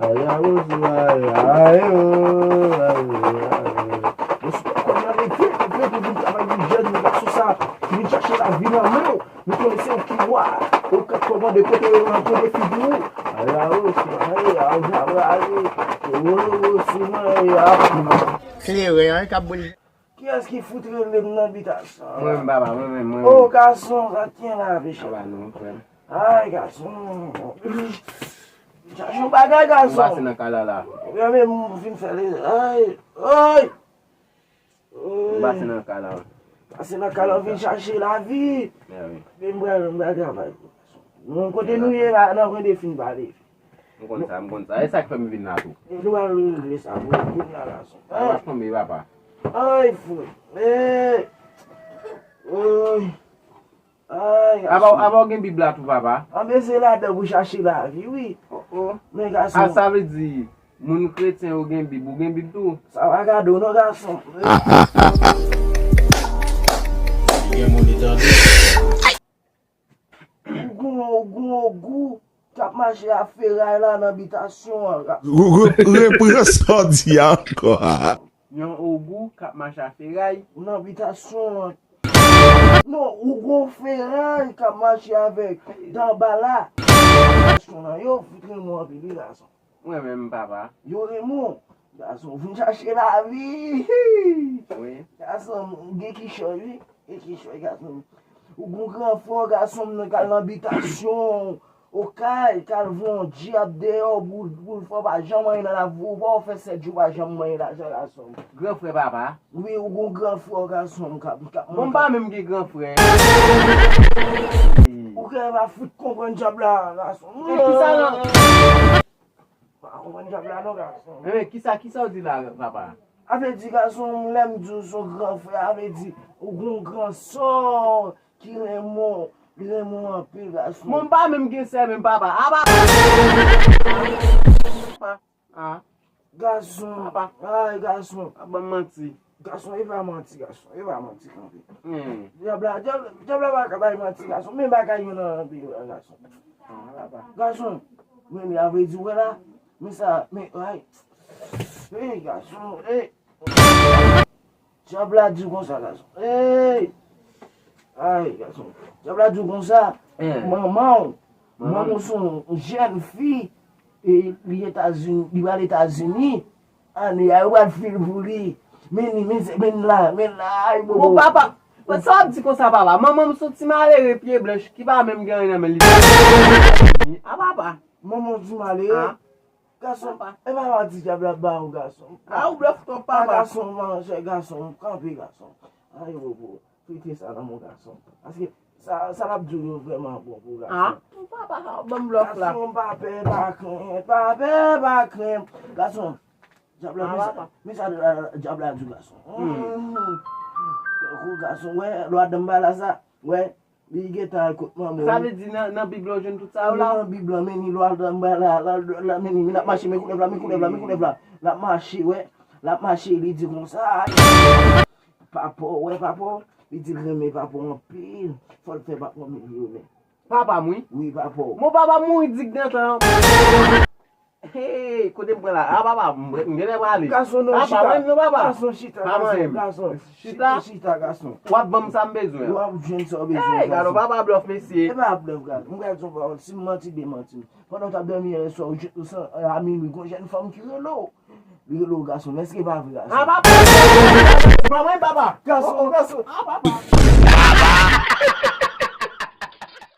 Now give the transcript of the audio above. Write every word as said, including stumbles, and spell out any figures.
Ay, ay, o, ay, ay, o, ay, ay, o. Bon, si w pa konn nan rete, rete pou vin travay pou jèn, gason sa, ki vin chache lavi nan men w. Nou konnen se ou ki wa. Ou ka kòmande kote yo rankontre figi w. Ay, ay, o, si, ay, ay, ay, ay, o, o, si, ay, ay. Kleren an k ap boule. Kiyès ki fout rele m nan bitasyon an? Mwen menm, papa, mwen menm, mwen menm. O, gason, sa t gen la, mechè. Papa, non, frè m. Ay, gason. Chache yon bagay, gason. M pase nan kay la, la. Ou menm, ou vin fè le, ay, ay. M pase nan kay la. Pase nan kay la, ou vin chache lavi. Mè wi. Men m pral, m pral travay. Non, kote nou ye la, nan pran de fin pale. M konn sa, m konn sa. E sa k fè m vin la tou. E nou al regle sa pou nou vin la, gason. Sa va tonbe, papa. Ay, frè. Ey. Oy. Ay, gason. Apa, apa w gen Bib la tou, papa? Anben, se ladan pou chache lavi, wi. Oh, oh. Men, gason. A, sa vle di, moun kretyen yo gen Bib, ou gen Bib tou? Sa pa gade w, non, gason. Gen moun li tande. Ou gon, ou gon ogou k ap mache a feray la nan bitasyon an. Ou, ou repran sa w di a ankò a. Yon ogou k ap mache a feray. Nan bitasyon an. Non, ou gon feray k ap mache avèk dan bala. Bitasyon an, yo fout renmen w anpil, wi, gason. Mwen menm, papa. Yo renmen w. Gason, vin chache lavi. Wi. Gason, gen kichòy, wi. Gen kichòy, gason. Ou gon gran frè, gason, m nan kal nan bitasyon. Okay, kal voye yon djab deyò, pou, pou fè w pa janm anyen nan lavi w, ou pa w fè sèt jou pa janm manyen lajan, gason. Gran frè, papa. Wi, ou gon gran frè, gason, m k ap, m k ap. Bon, m pa menm gen gran frè. Ou kè pa fout konprann djab la, gason. E kisa nan Pa konprann djab la non, gason. Enben, kisa, kisa w di la, papa? A vle di, gason, lè m di w se yon gran frè, a vle di, ou gon gran sè w ki renmen w, li renmen w anpil, gason. Bon, m pa menm gen sè menm, papa. A, papa! Ah. Gason. Papa. Ay, gason. Pa ban m manti. Gason, e pa manti, gason. E pa manti, kanpe. Hmm. Djab la, djab, djab la pa ka bay manti, gason. Men bagay yo nan, nan peyi a, gason. Ah, papa. Gason, men li a vle di, wè la. Men sa, men, ay. Ey, gason, ey. Djab la di w konsa, gason. Ey. Ay, gason. Djab la di w konsa. Eh. Manman w. Manman w se yon jèn fi. E li Etazini, li pral Etazini. Ane a, yo pral fil pou li. Men li, men, men la, men la, ay, bobo. Bon, papa, sa w ap di konsa, papa? Manman m se yon ti malere pye blanch ki pa menm gen anyen nan men li. A, papa. Manman w ti malere? Ah. Gason, papa. E pa manti djab la ba w, gason. Ah, ou blòf twòp, papa. Gason, manchè, gason, kanpe, gason. Ay, bobo. Kite sa nan men w, gason. Paske sa, sa l ap di w yo vrèman bon pou gason. Ah, papa, ban m blòf la. Gason, pa pè, pa krenn, pa pè, pa krenn. Gason, Dyab la, men sa, men sa dyab la di gason. Tankou gason, wè, lwa danm ba la sa, wè, li gentan al kot manman. Sa vle di nan, nan Bib la w jwenn tout sa yo la? Nan Bib la, men ni lwa danm ba la, la, la, men ni, men l ap mache, men koulèv la, men koulèv la, men koulèv la. L ap mache, wè, l ap mache, li di konsa, papa, wè, papa, li di l renmen papa anpil, fò l fè papa milyonnen. Papa m wi. Wi, papa w. Mon papa mouri dignan tan. Hey, kote m pran la? A papa, m m genlè prale. Gason non, papa, chita. Menm non, papa. Gason chita, gason, gason. Chita. Chita, gason. W ap ban m sa m bezwen. W ap jwenn sa w bezwen. Hey, gado, papa blòf, mesye. E pa blòf, gado. M gade son pawòl. Si m manti, demanti m. Pandan w t ap dòmi yè swa, ou jwenn ou san, a minwi, gon jèn fanm ki rele w. Li rele w gason, men èske pa vre gason? A papa! Se pa mwen, papa! Gason, gason! A papa!